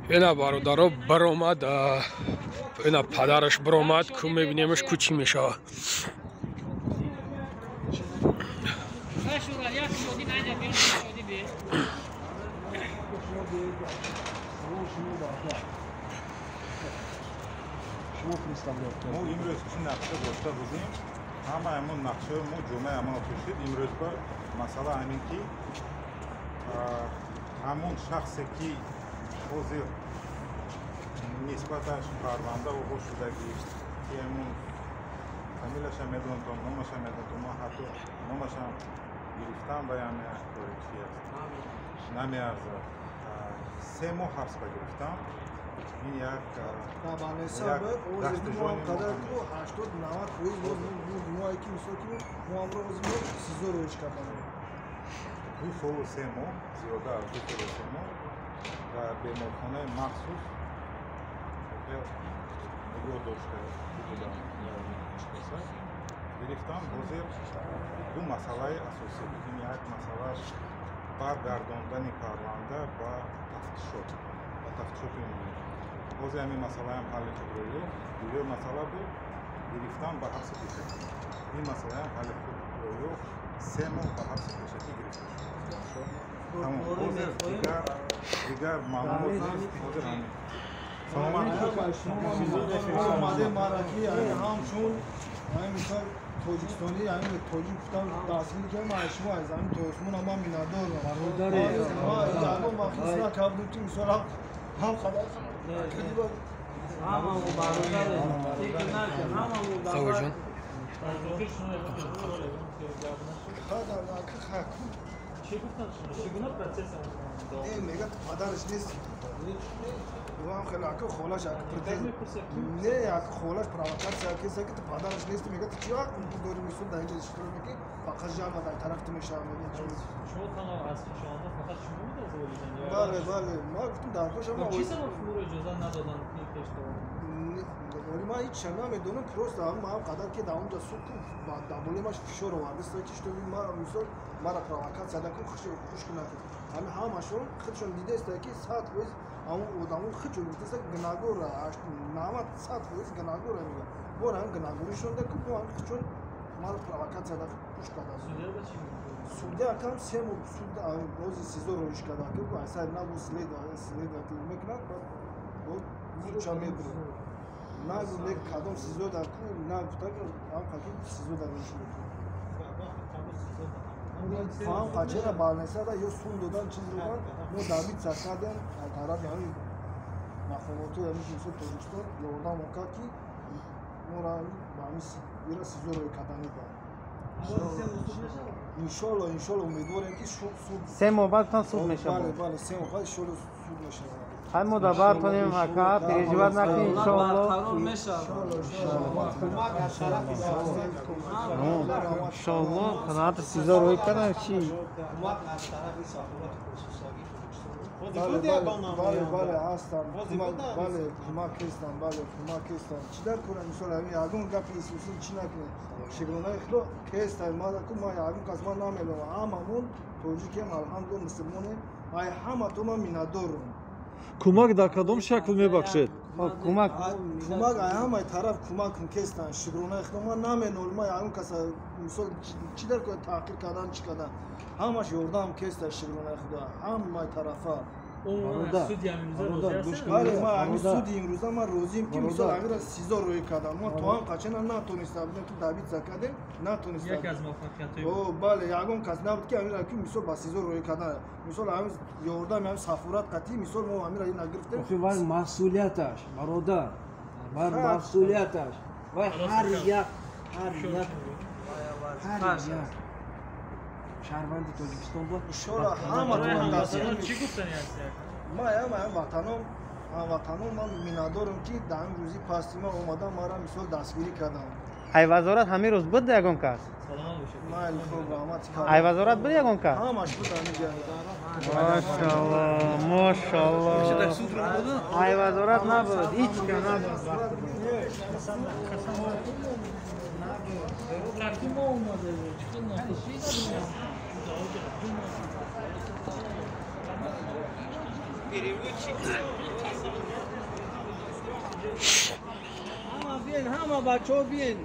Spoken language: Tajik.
Ина бародаро баромад, ина падараш баромад, ку мебинемаш ку чӣ мешавад. Мо имрӯз чӣ нақша дошта будем, ҳама ҳамон нақшаи мо ҷумъаи амал пӯшид. Имрӯз ба масъала ҳамин ки ҳамон шахсе ки ҳозир нисбаташ парванда оғоз шудагӣ, ки ҳамон фамилияша медонтон, номаша медонтон, мо ҳатто номашам гирифтам, ба ям чи аст, намеарзад. 3 моҳ ҳабс ба гирифтам. Ин як ду солу 3 моҳ, зиёда аз 2 солу 3 моҳ дар беморхонаи махсус нигоҳ дошта будам, гирифтам. Ҳозир ду масъалаи асосӣ буд. Ин як масъалааш баргардондани парванда ба тафтишот, ба тафтишоти умумӣ. Ҳозир ҳамин масъалаам ҳалли худро ёфт. Дуюм масъала буд гирифтан ба ҳабси пешакӣ. Ин масъалаам ҳалли худро ёфт. 3 моҳ ба ҳабси пешакӣ гирифта шуд. Тамом. Ҳозир дигар маълумот нест. Ҳозир ҳамин. Саломат омадем мараки ҳамчун ҳамин мисол тоҷикистонӣ, ҳамин тоҷик гуфтам дастгирӣ кардам. Аз шумо аз ҳамин тоосмон ман миннатдорам. Ягон вақт ҳис накардам ки мисол ҳам қадар Савоҷон. Мега падараш нест. Вам хеле ака холаш ака не ака холаш провокатсия кеса ки падараш нест. Мега ту чӣ ҳақ дорӣ мисол дар инҷа иштирок мекунӣ, фақат жалба дар тараф ту мешавад. Шумо танҳо аз хешовандон фақат шумо буд аз волидайн? Бале, бале, ман гуфтам дар хошам. Чӣ сабаб шуморо иҷоза надоданд ки хештованд? Вале ман ҳеч намедонам, просто ман қадар ки дар онҷа суд дар болои маш фишор овардааст ки что мисол мара провокатсия накун, хушк накун. Ҳамин ҳамашон худшон дидааст ки 100% ҳамон одамон худшон гуфтааст гунаҳгор, 90-100% гунаҳгор мегӯянд. Бор ҳам гунаҳгоришон даку, бо ҳам худшон мара провокатсия накун, хушк кардааст. Судя акам 3 моҳ суд бози СИЗО роиш карда ки асар набуд, следователь мекунад, баъд зудша мебурад. На кадом СИЗО дар ку, на гуфта ҳам қаки СИЗО дар роиш мекунад. Фаҳм қачера барнесада ё сум додан, чиз додан, мо добиться кардем аз тарафи ҳамин мақомоти ҳамин мисол Тоҷикистон ёрдамон кард ки моро ба ҳамин ира СИЗО рӯй кардани ба. Иншолло, иншолло умедворем ки суд 3 моҳ баъдтон суд мешавад. Бале, бале, 3 моҳ баъд иншолло суд мешавад. Ҳай мо дар бартонем ака, переживать накунед, иншолло. Иншолло қаноати СИЗО рӯй кардан чӣ? Бале, бале, ҳастам. Бале, кӯмак ҳестам, бале, кӯмак ҳестам. Чӣ дар кунам мисол ҳамин ягон гапи исусӣ чӣ накунем. Шигронаи худо кестай, ку ман ягон кас ман намеловам. Ҳамамон тоҷикем, алҳамдулилла мусулмонем. Ай ҳаматон ман миннатдорам. Кӯмак дар кадом шакл мебахшед? Кӯмак кӯмак ай ҳамаи тараф кӯмак кестан. Шигронаи худо ман наменолам, ман ягон каса мисол чӣ дар кунам, таҳқир кардан, чӣ кардан. Ҳамаш ёрдам кестай шигронаи худо, ҳамаи тарафа. Бале, ман ҳамин суди имрӯза ман розием ки мисол ҳаминро СИЗО рӯй кардам. Мо то ҳам қачана натониста будем ки добиться кардем, натониста. Яке аз муваффақиятҳои бале, ягон кас набуд ки ҳаминро ки мисол ба СИЗО рӯй кардан. Мисол ҳамин ёрдами ҳамин сафорат қатъӣ мисол мо ҳаминро ина гирифтем. Охи вай масъулияташ, бародар, бар масъулияташ. Вай ҳар як, ҳар як, ҳар як шаҳрванди Тоҷикистон буд. Иншолло ҳаматон дастгирӣ. Чӣ гуфтани ҳасти? Ман ҳамватаном, ҳамватаном ман миннатдорам ки дар ҳамин рӯзи пасти ман омадам, маро мисол дастгирӣ кардам. Ай вазорат ҳамин рӯз буд ягон кас? Саломат бошед. Майли, хуб, раҳмат. Ай вазорат буд ягон кас? Ҳамаш буд ҳамин ҷо. Мошалло, мошалло. Ай вазорат набуд, ҳеҷ ка набуд. Переводчик. Ҳама биен, ҳама бачаҳо биен.